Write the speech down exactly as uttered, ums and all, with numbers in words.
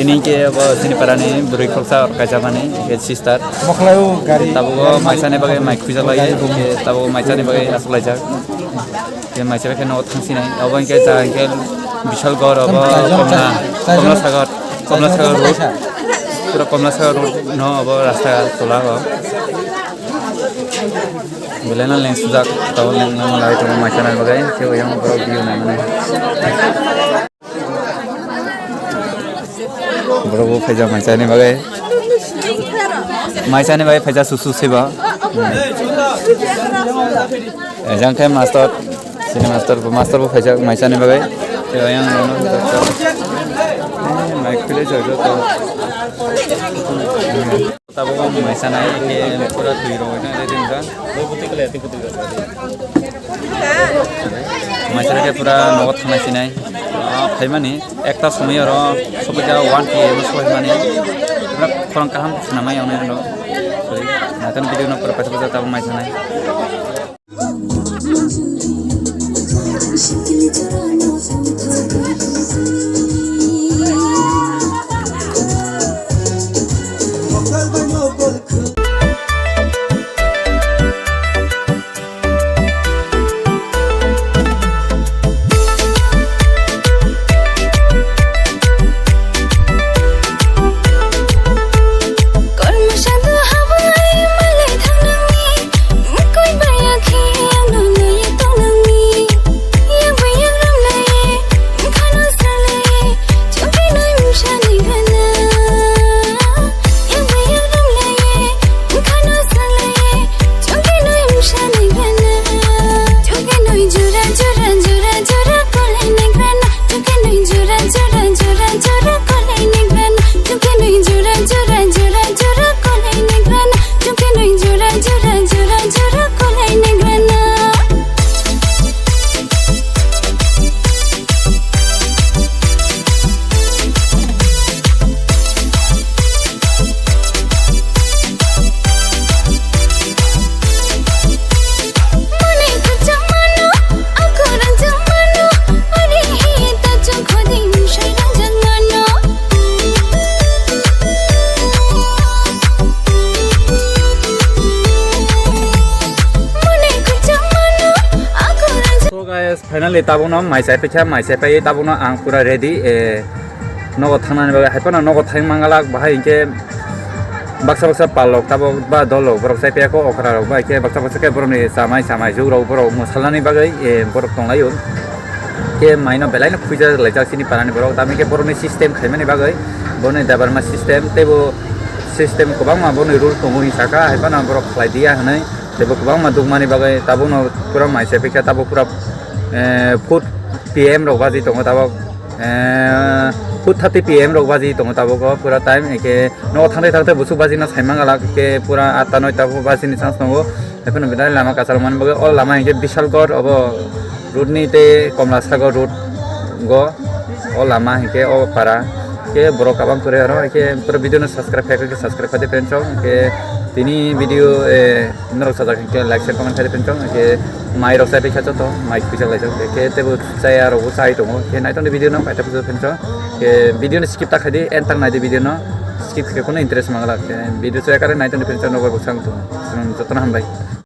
Hingke abo chini parani bwrwi khoroksa kaijak mani, hingke sister. Tabuk o maisani bagwi mai khujak lai, hingke tabuk o maisani bagwi aswk laijak. Hingke maisa bai khe nogo thang sinai. Abo hingke ja hingke Bishalgarh, abo Komla, Komla Sagar, Komla Sagar road. Pura Komla Sagar road no abo rasta tola o. Belai no leng sujak, tabuk leng no lai tongo maisani bagwi, hingke oyang borok view nai mani. Borok bo phaijak maisani bagwi. Maisani bagwi phaijak susu seba. Ejang khe master, sini master bo, master bo phaijak maisani bagwi. Tei ayang rono doctor. Eh, mai khule jagyo to. Tabuk maisa nai, hingke pura twi rok wngkha, tei ringkha. Maisa khe pura nogo thangnai sinai. Ah, phaimani ekta somoi oro sophaikha one P M o sophaimani. Pura khorang kaham khe swnamai wngnai ano. Sorry, naithan video no pura paisa paisa tabuk maisa nai. So guys, finally tabukno mai chai paikha, mai chai paiwi tabukno ang pura ready, eh, nogo thangnani bagwi. Haiphano nogo thang mangalak, bahai hinkhe baksa baksa palrok tabuk ba dolrok borok chai paiyakho, okrarok bai khe baksa baksa khe borokni chamai chamai jugrok borok mwsalnani bagwi, eh, borok tonglaio. Khe maino belaino khuija laijak chini parani borok, tamo hinkhe borokni system khaimani bagwi, borokni Debbarma system, teibo system kwbangma borokni rule tongo hinwi sakha, haiphano borok khlai diya hinwi. Teibo kwbangma dukmani bagwi tabukno pura mai chai paikha, tabuk pura, eh, four P M rok baji tongo tabuk, eh, four thirty P M rok baji tongo tabuk o pura time, hingkhe nogo thangtai thangtai busuk bajino sai mangalak, hingkhe pura atta noita bajini chance tongo. Haiphano belai lama kwcharo mani bagwi o lama hingkhe Bishalgarh obo road ni tei Komla Sagar road go o lama hingkhe o para khe borok kabang kwrwi aro hingkhe pura video no subscribe khai khe subscribe khai di friends rok hingkhe tini video, eh, norok sajak hingkhe like share comment khai di friends rok hingkhe mai rok chai paikha joto mai khuijak laijak hingkhe teibo chaya rok bo chai tongo hingkhe naitokni video no paithak friends rok hingkhe video no skip ta khai di end tang nai di video no skip khe kono interest manglak hingkhe video chaya kare naitokni friends rok no bai bo chang tongo jotono hambai.